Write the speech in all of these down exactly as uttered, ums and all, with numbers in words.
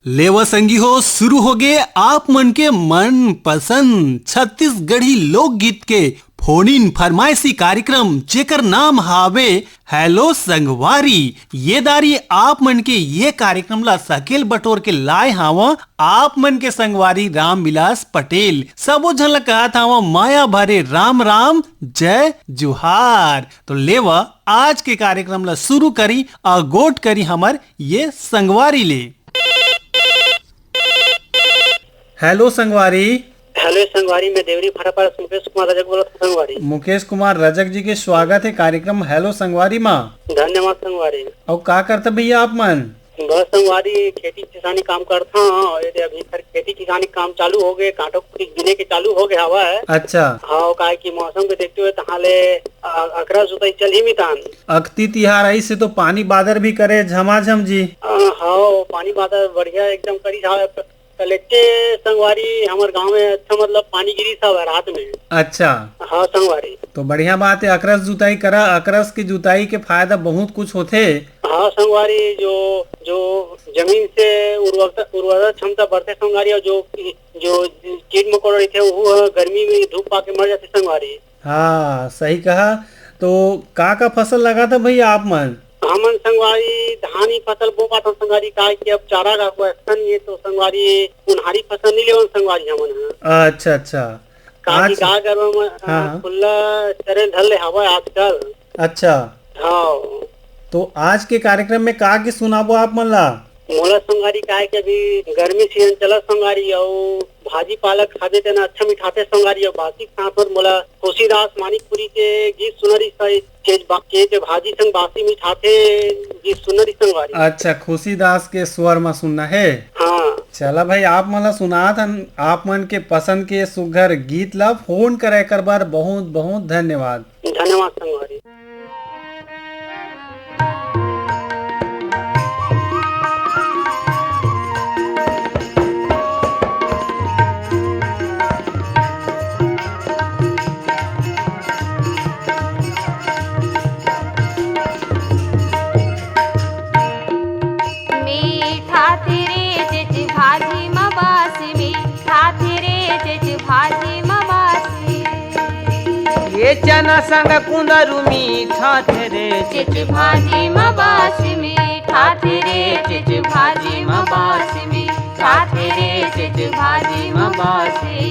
लेवा संगी हो, शुरू होगे आप मन के मनपसंद छत्तीसगढ़ी लोकगीत के फोन इन फरमाइशी कार्यक्रम, जेकर नाम हावे हेलो संगवारी। ये दारी आप मन के ये कार्यक्रम ला सकेल बटोर के लाए हावं आप मन के संगवारी रामविलास पटेल। सबो झन ला कहत हावं माया भरे राम राम, जय जुहार। तो लेवा आज के कार्यक्रम ला शुरू करी, अगोट करी हमर ये संगवारी ले। हेलो संगवारी। हेलो संगवारी, मैं देवरी भाटापारा से मुकेश कुमार रजक बोलत हूँ संगवारी। मुकेश कुमार रजक जी के स्वागत है कार्यक्रम हेलो संगवारी मा। धन्यवाद संगवारी। अउ का करता भैया आप मन? बस संगवारी खेती किसानी काम करता हूँ, और ये अभी फिर खेती किसानी काम चालू हो गए, कांटो कुटी बिने के चालू हो गए हवा है। अच्छा। हाँ, काहे कि मौसम के देखते हुए तहाँ ले अ-, अकरा जुताई चल ही मितान। अक्ती तिहार आई से तो पानी बादर भी करे झमाझम जी। अ, हाँ, पानी बादर बढ़िया एकदम करी था। कलेक्टे संगवारी हमर गांव में अच्छा मतलब पानी गिरी था रात में। अच्छा। हाँ संगवारी। तो बढ़िया बात है, अकरस जुताई करा, अकरस की जुताई के फायदा बहुत कुछ होथे। हाँ संगवारी, जो, जो जमीन से उर्वरता, उर्वरता क्षमता बढ़थे संगवारी, और जो, जो कीट मकोड़ा रहिथे, वो गर्मी में धूप पाके मर जाथे संगवारी। हाँ, सही कहा। तो का का फसल लगाथा भैया आप मन? हमन संगवारी धान ही फसल बो पाथन संगवारी, काहे कि अब चारा का कोई अच्छा नहीं है, तो संगवारी उनहारी फसल नहीं लेवन संगवारी हमन ह। अच्छा, अच्छा। काहे कि आज गाय गरवा मन, हाँ, हाँ। खुल्ला चरे धर ले हवा आजकल। अच्छा। हाँ। तो आज के कार्यक्रम में का गीत सुनाबो आप मन ला? मोला संगवारी काहे कि अभी गर्मी सीजन चलत संगवारी, अउ भाजी पालक खाबे तेना अच्छा मिठाथे संगवारी, अउ बासी के साथ साथ मोला खुशीदास मानिकपुरी के गीत सुनरी सा, के, बा-, के, के भाजी संग बासी मिठाथे गीत सुनरी संगवारी। अच्छा, खुशीदास के स्वर में सुनना है। हाँ। चला भाई, आप मन ला सुनात हन, आप मन के पसंद के सुघर गीत ला। फोन करे कर बर बहुत बहुत धन्यवाद। धन्यवाद संगवारी। मीठा तेरे चिच भाजी म बासी, मीठा तेरे चिच भाजी म बासी। ये चना संग कुंदरू मीठा तेरे चिच भाजी म बासी, मीठा तेरे चिच भाजी म बासी, मीठा तेरे चिच भाजी म बासी।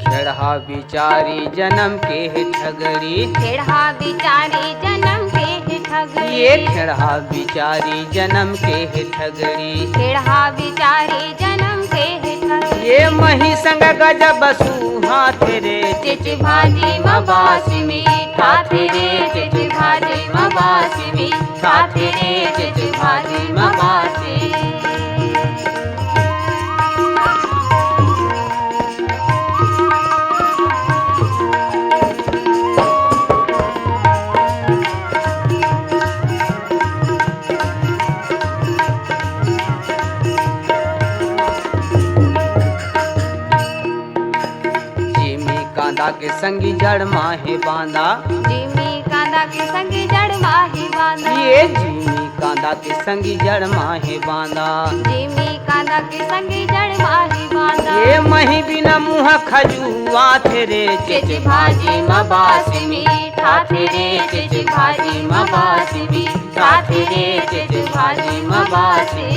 खेड़हा बिचारी जनम के हे ठगड़ी। खेड़हा बिचारी जनम के हे ठगड़ी। ये खेड़हा बिचारी जनम के हे ठगड़ी। खेड़हा बिचारी जनम के हे ठगड़ी। ये मही संग गजब सुहा तेरे चिच भाजी म बासी मीठा तेरे चिच भाजी म बासी मीठा तेरे चिच भाजी म बासी। जिमी कांदा के संगी जड़ माहे बांदा। जिमी कांदा के संगी जड़ माहे बांदा। ये जिमी कांदा के संगी जड़ माहे बांदा। जिमी कांदा के संगी जड़ माहे बांदा। ये मही बिना मुहा खजुआ तेरे चिच भाजी म बासी मीठा तेरे चिच भाजी म बासी मीठा तेरे चिच भाजी म बासी।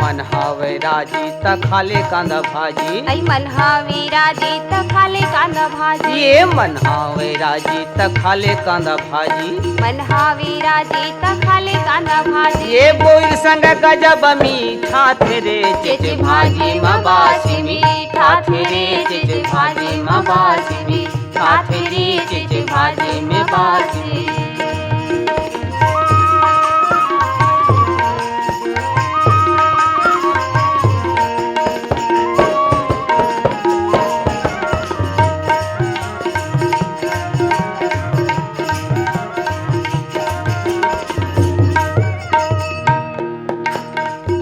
मन हावे राजी त खा ले कांदा भाजी। अई मन हावे राजी त खा ले कांदा भाजी। ये मन हावे राजी त खा ले कांदा भाजी। मन हावे राजी त खा ले कांदा भाजी। ये बोइर संग गजब मीठाथे रे, चिच भाजी म बासी मीठाथे रे, चिच भाजी म बासी मीठाथे रे, चिच भाजी म बासी।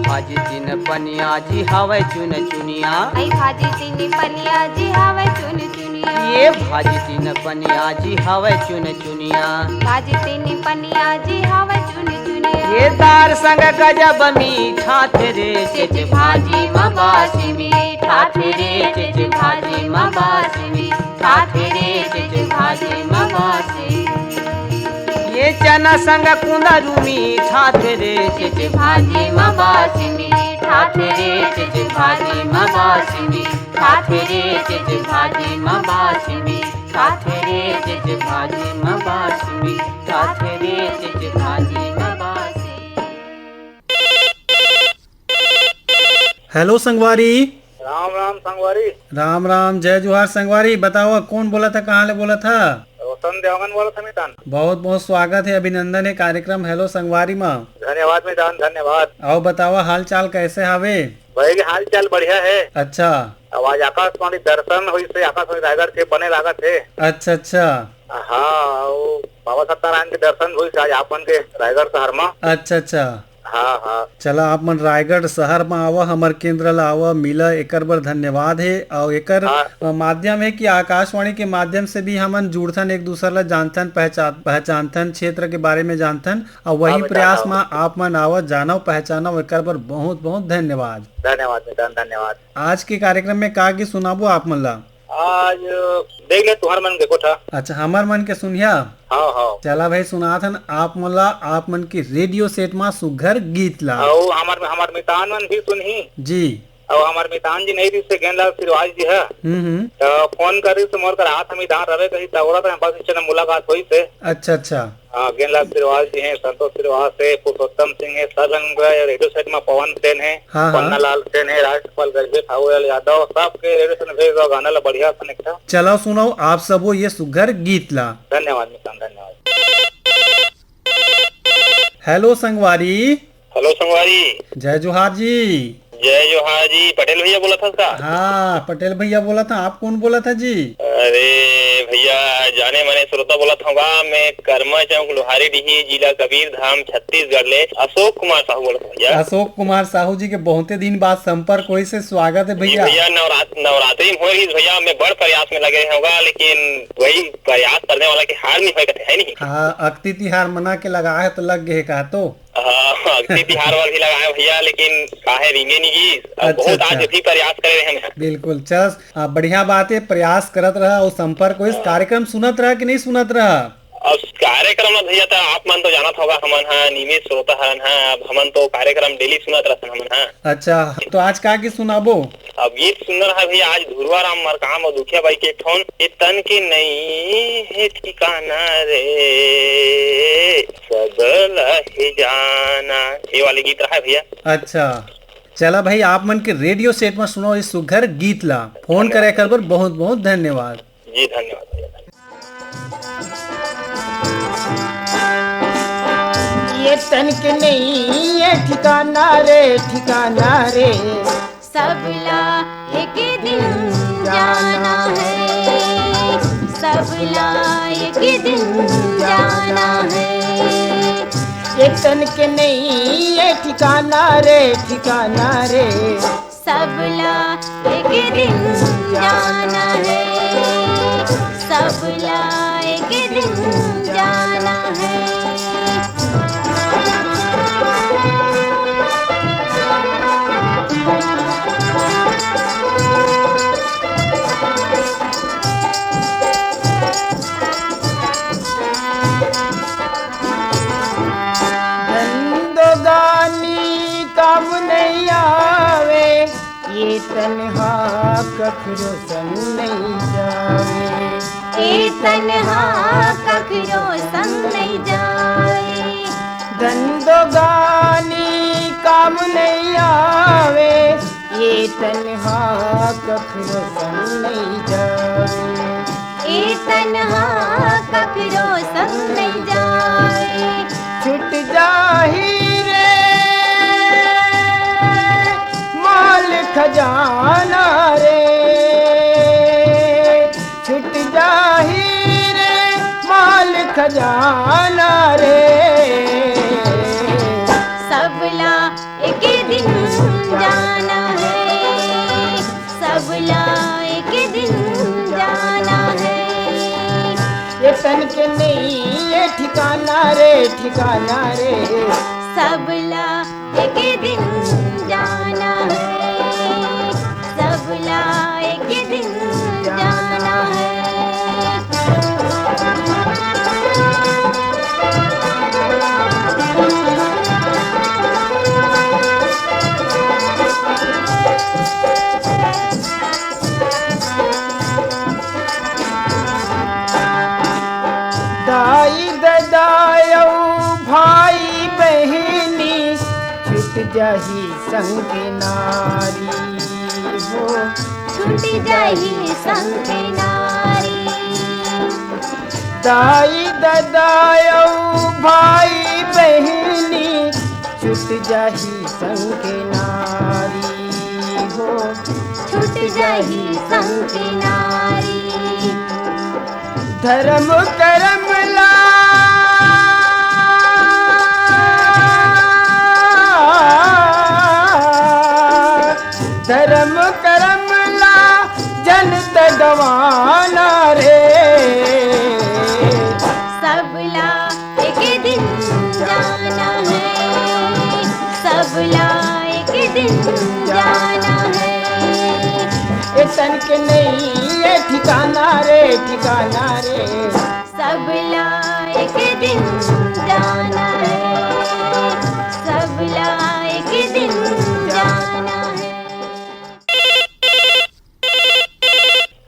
भाजी तीन पनिया जी हावय चुन चुनिया। अई भाजी तीन पनिया जी हावय चुन चुनिया। ये भाजी तीन पनिया जी हावय चुन चुनिया। भाजी तीन पनिया जी हावय चुन चुनिया। ये दार संग गजब मीठाथे रे, चिच भाजी म बासी मीठाथे रे, चिच भाजी म बासी मीठाथे रे, चिच भाजी म बासी। ये चना संग कुंदरू मीठाथे रे, चिच भाजी म बासी मीठाथे रे, चिच भाजी म बासी मीठाथे रे, चिच भाजी म बासी मीठाथे रे, चिच भाजी म बासी मीठाथे रे, चिच भाजी म बासी। हेलो संगवारी। राम राम संगवारी। राम राम, जय जोहार संगवारी। बताओ, कौन बोलत ह, कहाँ ले बोलत ह? रोशन देवांगन बोलत हंव मितान। बहुत बहुत स्वागत हे, अभिनंदन हे कार्यक्रम हेलो संगवारी म। धन्यवाद मितान, धन्यवाद। अउ बतावा, हाल चाल कैसे हावे? भाई, हाल चाल बढ़िया हे। अच्छा। अब आज आकाशवाणी दर्शन होइस हे, आकाशवाणी रायगढ़ के, बने लागत हे। अच्छा अच्छा। हाँ, अउ बाबा सत्यनारायण के दर्शन होइस हे आज आप मन के रायगढ़ शहर म। अच्छा अच्छा। हाँ हाँ। चला, आप मन रायगढ़ शहर म आवा, हमर केंद्र ला आवा, मिला, एकर बर धन्यवाद हे। अउ एकर, हाँ। अ, माध्यम हे कि आकाशवाणी के माध्यम से भी हमन जुड़थन, एक दूसर ला जानथन, पहचान, पहचानथन, क्षेत्र के बारे में जानथन, अउ वही हाँ बेटा, प्रयास हाँ। म आप मन आवा, जानव, पहचानव, एकर बर बहुत बहुत धन्यवाद। धन्यवाद बेटा, धन्यवाद। आज के कार्यक्रम में का गीत सुनाबो आप मन ला? आज देख ले, तुहर मन के कोठा। अच्छा, हमर मन के सुनिया। हाँ हाँ। चला भाई, सुनात हन आप मन ला, आप मन के रेडियो सेट मा सुघर गीत ला। अउ हमर, हमर मितान मन भी सुनही। जी। अउ हमर मितान जी नहीं रिहिस हे, गेंदलाल सिरवाल जी ह। हम्म हम्म। त फोन करिस त मोर करा आत हन मितान रवे कही, त ओला त बस स्टैंड म मुलाकात होइस हे। अच्छा अच्छा। हाँ, गेंदलाल सिरवाल जी हे, संतोष सिरवाल हे, पुरुषोत्तम सिंह हे, सब झन के रेडियो सेट म पवन सेन हे, हाँ, हाँ। पन्नालाल सेन हे, राजपाल गजबे, थाऊलाल यादव, सबके रेडियो सेट म भेज दव गाना ला बढ़िया से एक ठा। चला सुनाओ आप सबो ये सुघर गीत ला। धन्यवाद मितान, धन्यवाद। हेलो संगवारी। हेलो संगवारी। जय जोहार जी। जय जोहार जी, पटेल भैया बोलत हस का? हाँ, पटेल भैया बोलत हन, आप कौन बोलत ह जी? अरे भैया, जाने माने श्रोता बोलत हंव गा, मैं करमा चौक लोहारी डीही, जिला कबीरधाम, छत्तीसगढ़ ले अशोक कुमार साहू बोलत हंव भैया। अशोक कुमार साहू जी के बहुते दिन बाद संपर्क होइस हे, स्वागत हे जी भैया। भैया, नवरात-, नवरात्रि में होय रहिस भैया, मैं बड़ प्रयास में लगे हंव गा, लेकिन वही प्रयास करने वाला के हार नहीं होय कथे, है नहीं? हाँ, अक्ति तिहार मना के लगा हे त लग गे हे का तो? हाँ, अक्ति तिहार वाला भी लगाए भैया, लेकिन काहे रिंगे नहीं गीस। अब अच्छा, बहुत अच्छा। आज भी प्रयास करे रहे हैं। बिल्कुल, चल, आ, बढ़िया बात हे, प्रयास करत रहा अउ संपर्क होइस। हाँ। कार्यक्रम सुनत रहा कि नहीं सुनत रहा? अब कार्यक्रम ला भैया, त आप मन तो जानत हव गा, हमन ह नियमित श्रोता हरन ह, अब हमन तो कार्यक्रम डेली सुनत रहथन हमन ह। अच्छा, तो आज का गीत सुनाबो? अब गीत सुंदर हे भैया, आज धुरवा राम मरकाम अउ दुखिया बाई के एक ठोन, ए तन के नई हे ठिकाना रे, सब ला हे जाना, ये वाले गीत रहा है भैया। अच्छा, चला भाई, आप मन के रेडियो सेट में सुनो इस सुघर गीत ला। फोन करे कर बर बहुत बहुत धन्यवाद। जी, धन्यवाद भैया। ये तन के नहीं है ठिकाना रे, ठिकाना रे। सबला एक दिन जाना है, सबला एक दिन जाना है। ये तन के नहीं है ठिकाना रे, ठिकाना रे। सबला एक दिन जाना है, सबला एक दिन जाना है। धंधोगानी काम नहीं आवे, ये तन्हा कखरो संग नहीं जावे। ये तन्हा कखरो संग नहीं जावे। तन दो गानी काम नहीं आवे, ये तन हा कखरो संग नहीं जावे। ए तन हा कखरो संग नहीं जावे। छुट जाही रे माल खजाना रे, छुट जाही रे माल खजाना रे। सबला एक दिन जाना है, सबला एक दिन जाना है। ये तन के नहीं ये ठिकाना रे, ठिकाना रे। सबला एक दिन जाना है, सबला एक दिन जाना है। दाई ददा अउ भाई बहिनी, छुट जाही संग नारी हो। छुट जाही संग नारी। दाई ददा अउ भाई बहिनी, छुट जाही संग नारी हो। छुट जाही संग नारी। धर्म करम ला, धर्म करम ला जन त गवाना रे। सबला एक दिन जाना है, सबला एक दिन जाना है। ए तन के नहीं ये ठिकाना रे, ठिकाना रे। सबला एक दिन जाना है, सबला एक दिन जाना है।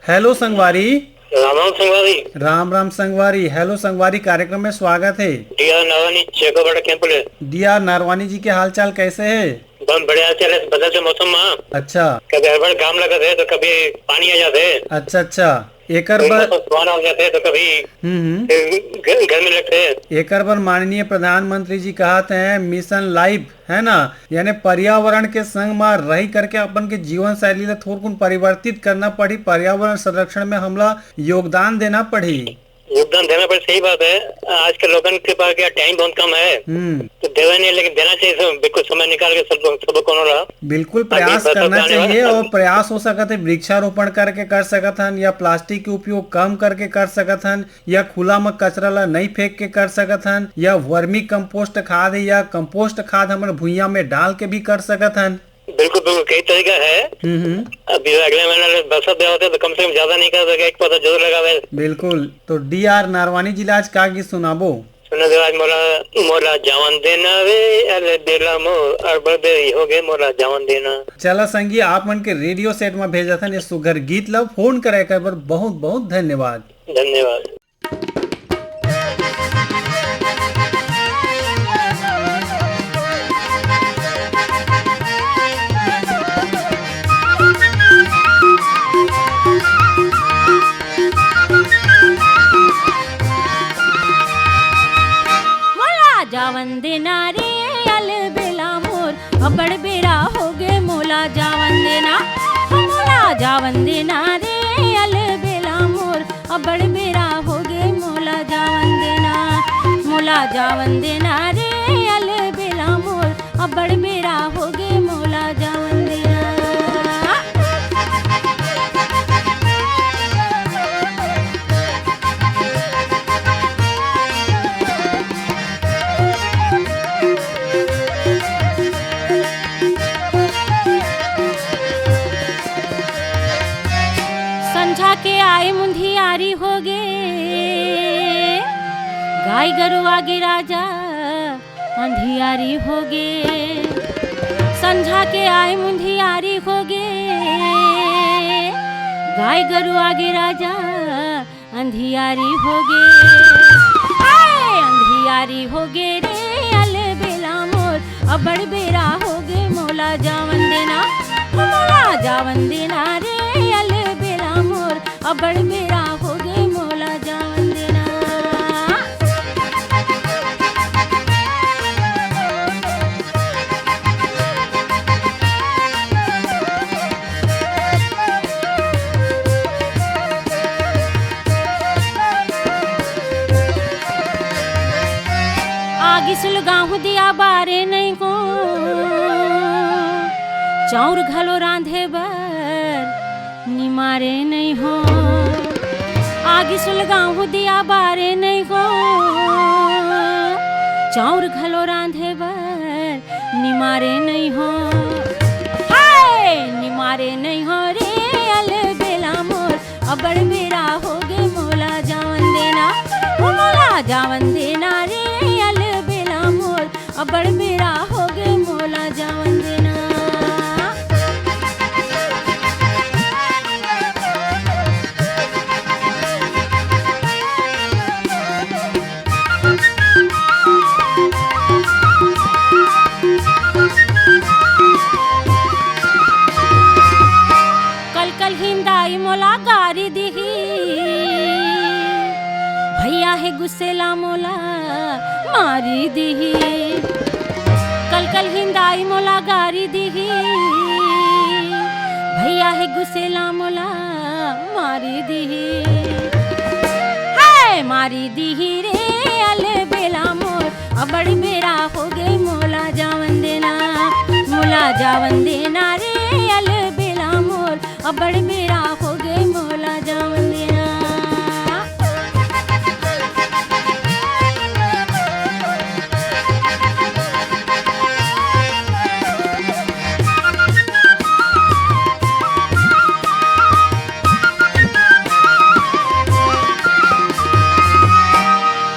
हेलो संगवारी। राम राम संगवारी। राम राम संगवारी। हेलो संगवारी, कार्यक्रम में स्वागत है। डीआर नारवानी चेको बड़ा कैंप ले। डीआर नारवानी जी के हालचाल कैसे है? बम बढ़िया चले, बदलते मौसम में। अच्छा। कभी हड़बड़ घाम लगत है तो कभी पानी आ जाते है। अच्छा, अच्छा। एकर तो बर मौसम सुहाना हो जाते है तो कभी हम्म, हम्म। फिर ग-, गर्मी लगते है। एकर बर माननीय प्रधानमंत्री जी कहत हैं, मिशन लाइफ, है ना, यानी पर्यावरण के संग म रही करके अपन के जीवन शैली ला थोरकुन परिवर्तित करना पड़ही। पर्यावरण संरक्षण में हमला योगदान देना पड़ही। योगदान देना पड़ही, सही बात है। आजकल लोगन के पास क्या टाइम बहुत कम है। हम्म। तो देवे नहीं, लेकिन देना चाहिए सब, बिल्कुल समय निकाल के सब, सब कोनो ला। बिल्कुल अभी प्रयास बरसात करना आने वाला चाहिए है। और प्रयास हो सकत है वृक्षारोपण करके कर सकत हन या प्लास्टिक के उपयोग कम करके कर सकत हन या खुला म कचरा ला नहीं फेंक के कर सकत हन या वर्मी कंपोस्ट खाद या कंपोस्ट खाद हमन भुइयां में डाल के भी कर सकत हन। बिल्कुल, बिल्कुल, कई तरीका है। हम्म, हम्म। अभी अगले महीना ले बरसात भी होते तो कम से कम ज्यादा नहीं कर सके, एक पौधा जरूर लगावे। बिल्कुल, तो डीआर नारवानी जी ला आज का गीत सुनाबो? सुना दे आज मोला, मोला जावन देना रे, अले बेला मोर, अड़बड़ देरी हो गए, मोला जावन देना। चला संगी, आप मन के रेडियो सेट में भेजत हन ये सुघर गीत ला। फोन करे कर बर बहुत बहुत धन्यवाद। धन्यवाद। मोला जावन देना रे अलबेला मोर, अबड़ बेरा होगे मोला जावन देना। मोला जावन देना रे अलबेला मोर, अबड़ बेरा होगे मोला जावन देना। मोला जावन देना रे अलबेला मोर, अबड़ बेरा होगे मोला जावन देना। संझा के आए मुंधियारी होगे, गाय गरु आगे राजा अंधियारी होगे। संझा के आए मुंधियारी होगे, गाय गरु आगे राजा अंधियारी होगे। आए अंधियारी होगे रे अल अबड़ बेरा होगे मोला जावन देना, मोला जावन देना रे अलबेला मोर। अबड़ बेरा होगे मोला जावन देना। आगी सुलगाहूं दिया बारे नइ हो, चाउर घलो रांधे बर निमारे नइ हो। आगी सुलगाहूं दिया बारे नइ हो, चाउर घलो रांधे बर निमारे नइ हो। हाय, निमारे नइ हो रे अलबेला मोर। अबड़ बेरा होगे मोला जावन देना, ओ मोला जावन देना रे अलबेला मोर। अबड़ बेरा होगे मोला जावन देना। कल कल हिंदाई मोला गारी दिही, भैया हे गुस्सेला मोला मारी दिही। कल कल हिंदाई मोला गारी दिही, भैया हे गुस्सेला मोला मारी दिही। हाय मारी दिही रे अलबेला मोर, अबड़ बेरा होगे मोला जावन देना, मोला जावन देना रे अलबेला मोर। अबड़ बेरा होगे मोला जावन देना।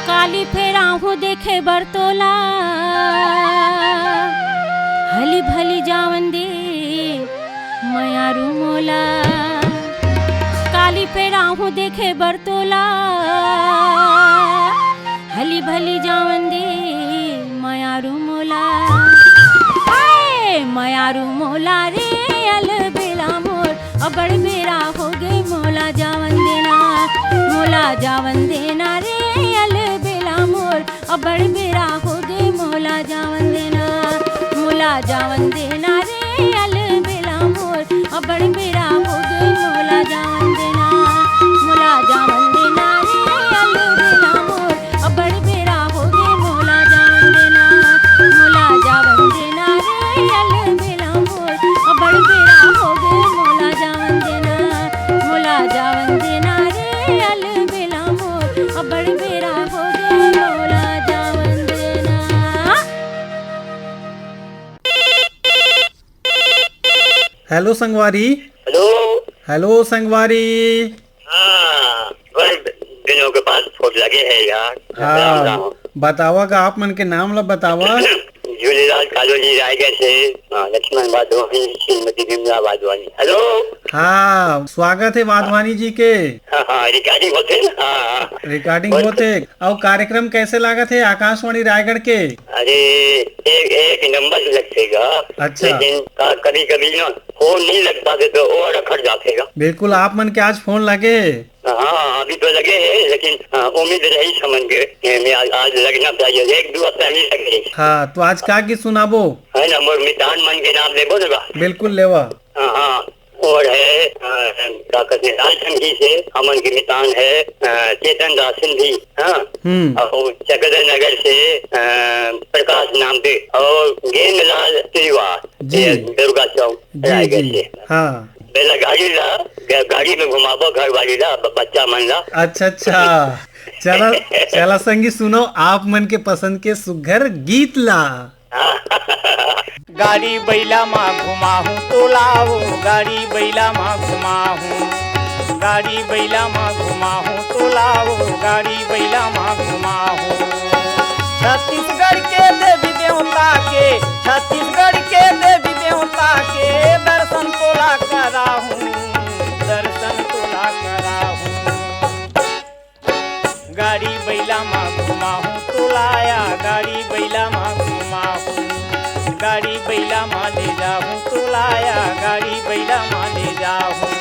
काली फेराहूं देखे बर तोला, हली भली जावन दे मयारू मोला। काली फेराहूं देखे बर तोला, हली भली जावन दे मयारू मोला। हाय मयारू मोला रे अलबेला मोर, अबड़ बेरा होगे मोला जावन देना, मोला जावन देना रे अलबेला मोर। अबड़ बेरा होगे मोला जावन देना, मोला जावन देना रे अलबेला मोर। अबड़ बेरा होगे मोला जावन देना, मोला जावन देना रे अलबेला मोर। अबड़ बेरा होगे मोला जावन देना, मोला जावन देना रे अलबेला मोर। अबड़ बेरा होगे मोला जावन देना, मोला जावन देना रे अलबेला मोर। अबड़ बेरा होगे मोला जावन देना। हेलो संगवारी। हेलो। हेलो संगवारी। हाँ, बड़े दिनों के बाद फोन लगे है यार। हाँ, राम राम। बतावा गा, आप मन के नाम ला बतावा। झूलेलाल कालोजी रायगढ़ से, हाँ, लक्ष्मण वाधवानी, श्रीमती विमला वाधवानी। हेलो। हाँ, स्वागत है वाधवानी जी के। हाँ, हाँ, रिकॉर्डिंग होथे ना? हाँ, हाँ। रिकॉर्डिंग होथे। अउ कार्यक्रम कैसे लागत हे आकाशवाणी रायगढ़ के? अरे, एक, एक नंबर लगथे गा। अच्छा। लेकिन का, कभी-कभी ना फोन नहीं लग पाते तो वो रखड़ जाथे गा। बिल्कुल, आप मन के आज फोन लगे हे। हाँ, अभी तो लगे हे, लेकिन, हाँ, उम्मीद रही हमन के, ए, में आज, आज लगना चाहिए, एक दो हफ्ता नहीं लगे। हाँ, तो आज का गीत सुनाबो? है ना, मोर मितान मन के नाम लेबो ना गा? बिल्कुल लेवा। हाँ, हाँ। और है, अ, का कहते हैं, राजसंगी से हमन के मितान है, अ, चेतन दास सिंधी, हाँ। हम्म। और चकधर नगर से, अ, प्रकाश नामदे और गेंदलाल तिवार, जी। ये दुर्गा चौक, जी, रायगढ़ जी। से। हाँ। बेला गाड़ी ला, ग-, गाड़ी में घुमाबो घर वाली ला, ब-, बच्चा मन ला। अच्छा, अच्छा। चला, चला संगी सुनो आप मन के पसंद के सुघर गीत ला। गाड़ी बइला म घुमाहूं तोला ओ, गाड़ी बइला म घुमाहूं, गाड़ी बइला म घुमाहूं तोला ओ, गाड़ी बइला म घुमाहूं। छत्तीसगढ़ के देवी देवता के, छत्तीसगढ़ के देवी देवता के दर्शन तोला कराहूं, दर्शन तोला कराहूं। गाड़ी बइला म घुमाहूं तोला या, गाड़ी बइला म घुमाहूं। गाड़ी बइला मा ले जाहूं तोला या, गाड़ी बइला मा ले जाहूं।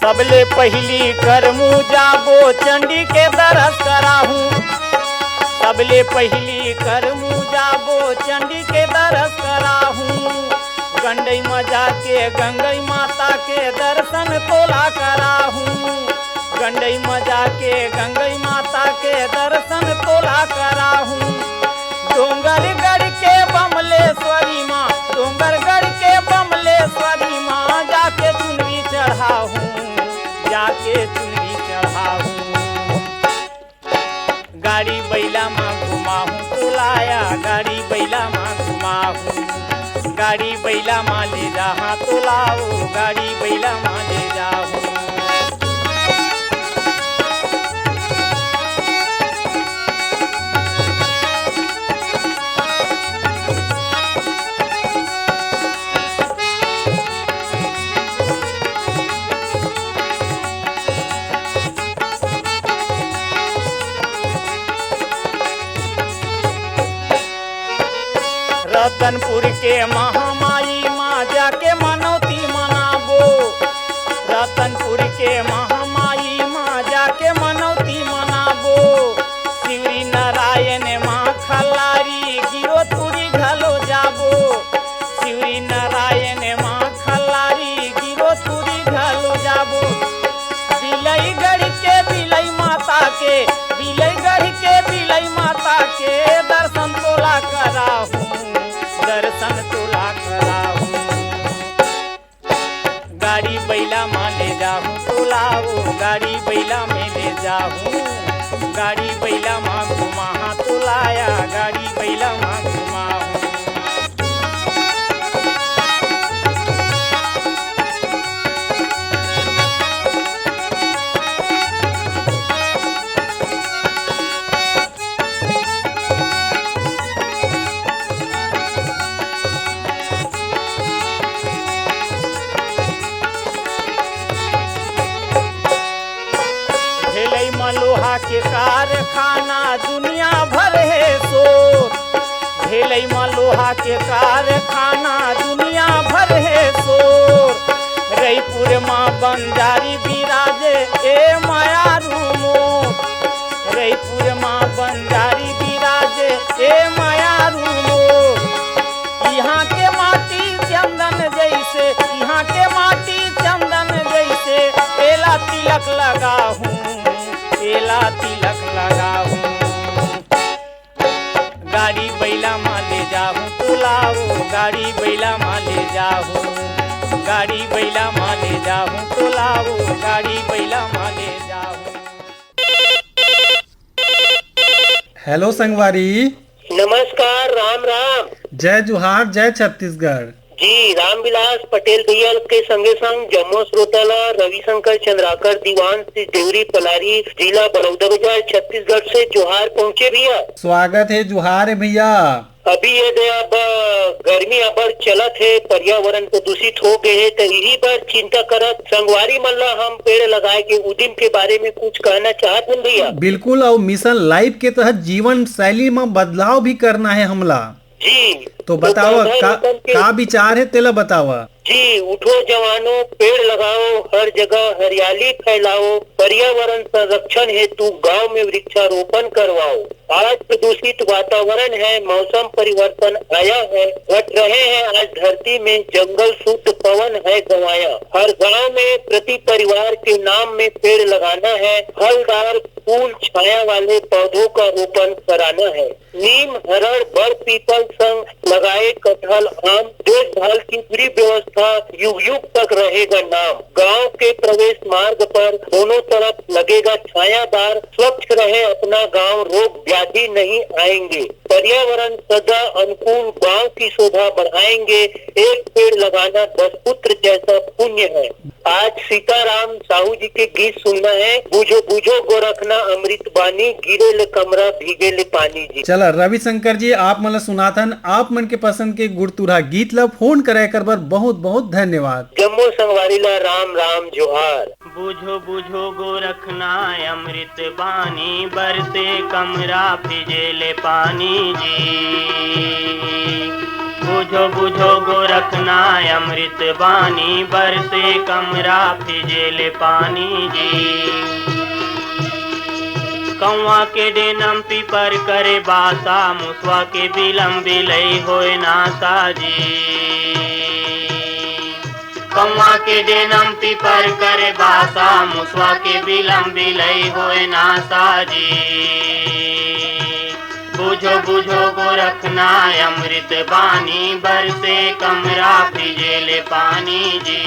सबले पहिली करमू जाबो चंडी के दरस कराहूं। सबले पहिली करमू जाबो चंडी के दरस कराहूं। गंडई म जाके गंगई माता के दरसन तोला कराहूं। गंडई म जाके गंगई माता के दरसन तोला कराहूं। डोंगरगढ़ के बमलेश्वरी मां, डोंगरगढ़ के बमलेश्वरी मां जाके चुनरी चढ़ाहूं, जाके चुनरी चढ़ाहूं। गाड़ी बइला मा घुमाहूं तोला या, गाड़ी बइला मा घुमाहूं। गाड़ी बइला मा ले जाहूं तोला ओ, गाड़ी बइला मा ले जाहूं। रतनपुर के महामाई मां जाके मनौती मनाबो। रतनपुर के महामाई मां जाके मनौती मनाबो। शिवरी नारायण मां खल्लारी गिरोथुरी घलो जाबो। शिवरी नारायण मां खल्लारी गिरोथुरी घलो जाबो। बिलईगढ़ के बिलई माता के, बिलईगढ़ के बिलई माता के दरसन तोला कराहूं, दरसन तोला कराहूं। गाड़ी बइला मा ले जाहूं तोला ओ, गाड़ी बइला में ले जाहूं। गाड़ी बइला मा घुमाहूं तोला या, गाड़ी बइला मा घुमाहूं। भेलई म लोहा के कारखाना दुनिया भर हे शोर। भेलई म लोहा के कारखाना दुनिया भर हे शोर। रईपुर म बंजारी बिराजे ए मयारू मोर। रईपुर म बंजारी बिराजे ए मयारू मोर। इहां के माटी चंदन जइसे, इहां के माटी चंदन जइसे, एला तिलक लगाहूं, एला तिलक लगाहूं। गाड़ी बइला मा ले जाहूं तोला ओ, गाड़ी बइला मा ले जाहूं। गाड़ी बइला मा ले जाहूं तोला ओ, गाड़ी बइला मा ले जाहूं। हेलो संगवारी। नमस्कार, राम राम। जय जोहार, जय छत्तीसगढ़। जी, रामविलास पटेल भैया के संगे संग जम्मो श्रोता ला रविशंकर चंद्राकर दीवान से देवरी पलारी, जिला बलौदाबाजार, छत्तीसगढ़ से जोहार पहुंचे भैया। स्वागत हे, जोहार हे भैया। अभी ये दे अब गर्मी अबर चलत हे, पर्यावरण प्रदूषित हो गए हे, तो इही बर चिंता करत संगवारी मन ला हम पेड़ लगाए के उद्यम के बारे में कुछ कहना चाहत हन भैया। बिल्कुल, अउ मिशन लाइफ के तहत जीवन शैली में बदलाव भी करना हे हमला। जी। तो तो बतावा, पौधा का, रोपण के का विचार हे, तेला बतावा। जी, उठो जवानों, पेड़ लगाओ, हर जगह हरियाली फैलाओ, पर्यावरण संरक्षण हेतु गांव में वृक्षारोपण करवाओ। आज प्रदूषित वातावरण है, मौसम परिवर्तन आया है, घट रहे हैं आज धरती में, जंगल शुद्ध पवन है गंवाया। हर गांव में प्रति परिवार के नाम में पेड़ लगाना है, फलदार अनुकूल छाया वाले पौधों का रोपण कराना है। नीम, हरड़, बड़ पीपल संग लगाए कटहल, आम, देखभाल की पूरी व्यवस्था युग युग तक रहेगा नाम। गांव के प्रवेश मार्ग पर दोनों तरफ लगेगा छायादार, स्वच्छ रहे अपना गांव, रोग व्याधि नहीं आएंगे। पर्यावरण सदा अनुकूल, गांव की शोभा बढ़ाएंगे। एक पेड़ लगाना दस पुत्र जैसा पुण्य है। आज सीताराम साहू जी के गीत सुनना है, बूझो बूझो गोरखना अमृत बानी, गिरे ले कमरा भीगे ले पानी जी। चला रविशंकर जी, आप मन ला सुनाथन आप मन के पसंद के गुरतुरहा गीत ला। फोन करे कर बर बहुत बहुत धन्यवाद। जम्मो संगवारी ला राम राम जोहार। बुझो बुझो गोरखना अमृत बानी, बरसे कमरा फिजे ले पानी जी। बुझो बुझो गोरखना अमृत बानी, बरसे कमरा फिजे ले पानी जी। कौआ के डेनम पीपर करे बासा, मुसवा के बिलम बिलई होए नासा जी। कौआ के डेनम पीपर करे बासा, मुसवा के बिलम बिलई होए नासा जी। बुझो बुझो गोरखना अमृत बानी, बरसे कमरा फिजे ले पानी जी।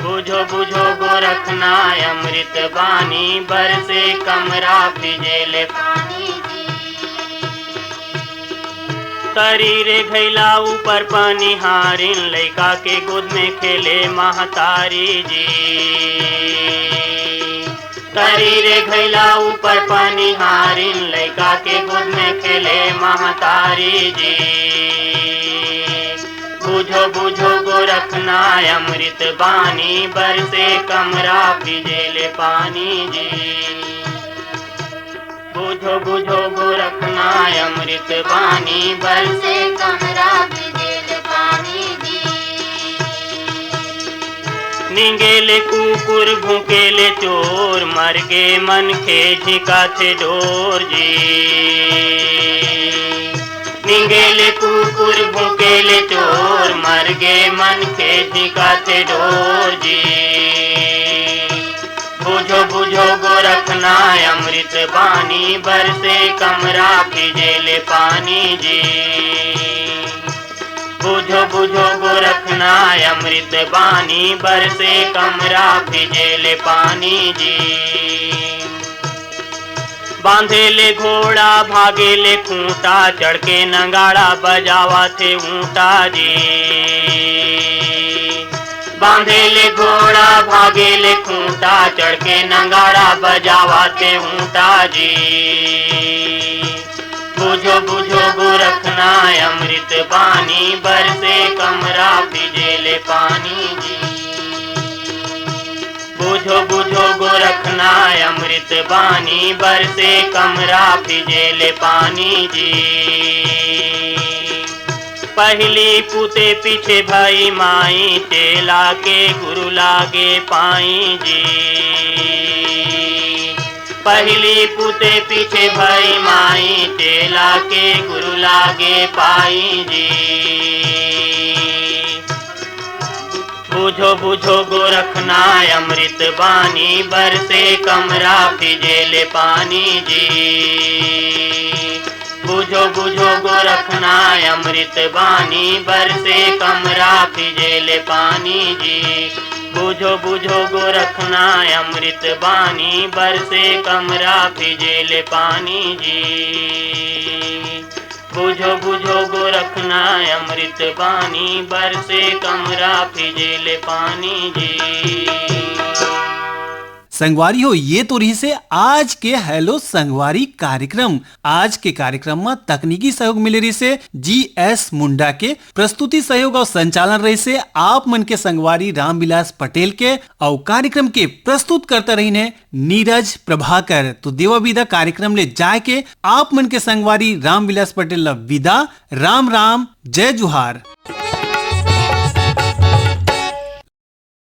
बुझो बुझो गोरखना अमृत बानी, बरसे कमरा फिजे ले पानी जी। तरी रे घैला ऊपर पनिहारिन, लइका के गोद में खेले महतारी जी। तरी रे घैला ऊपर पनिहारिन, लइका के गोद में खेले महतारी जी। बुझो बुझो गोरखना अमृत बानी, बरसे कमरा फिजे ले पानी जी। बुझो बुझो गोरखना अमृत बानी, बरसे कमरा फिजे ले पानी जी। निंगेले कुकुर भूकेले चोर, मरगे मनखे झिकाथे डोर जी। निंगेले कुकुर भूकेले चोर, मरगे मनखे झिकाथे डोर जी। बुझो बुझो गोरखना अमृत बानी, बरसे कमरा फिजे ले पानी जी। बुझो बुझो गोरखना अमृत बानी, बरसे कमरा फिजे ले पानी जी। बांधे ले घोड़ा भागे ले खूंटा, चढ़ के नगाड़ा बजावा थे ऊंटा जी। बांधे ले घोड़ा भागे ले खूंटा, चढ़ के नगाड़ा बजावा थे ऊंटा जी। बुझो बुझो गोरखना अमृत बानी, बरसे कमरा फिजे ले पानी जी। बुझो बुझो गोरखना अमृत बानी, बरसे कमरा फिजे ले पानी जी। पहली पुते पीछे भाई माई, चेला के गुरु लागे पाई जी। पहली पुते पीछे भाई माई, चेला के गुरु लागे पाई जी। बुझो बुझो गोरखना अमृत बानी, बरसे कमरा फिजे ले पानी जी। बुझो बुझो गोरखना अमृत बानी, बरसे कमरा फिजे ले पानी जी। बुझो बुझो गोरखना अमृत बानी, बरसे कमरा फिजे ले पानी जी। बुझो बुझो गोरखना अमृत बानी, बरसे कमरा फिजे ले पानी जी। संगवारी हो, ये तो रहिसे आज के हेलो संगवारी कार्यक्रम। आज के कार्यक्रम म तकनीकी सहयोग मिले रहिसे जी एस मुंडा के, प्रस्तुति सहयोग अउ संचालन रहिसे आप मन के संगवारी रामविलास पटेल के, अउ कार्यक्रम के प्रस्तुतकर्ता रहिन हे नीरज प्रभाकर। तो देवा विदा कार्यक्रम ले जाए के आप मन के संगवारी रामविलास पटेल ला विदा। राम राम, जय जुहार।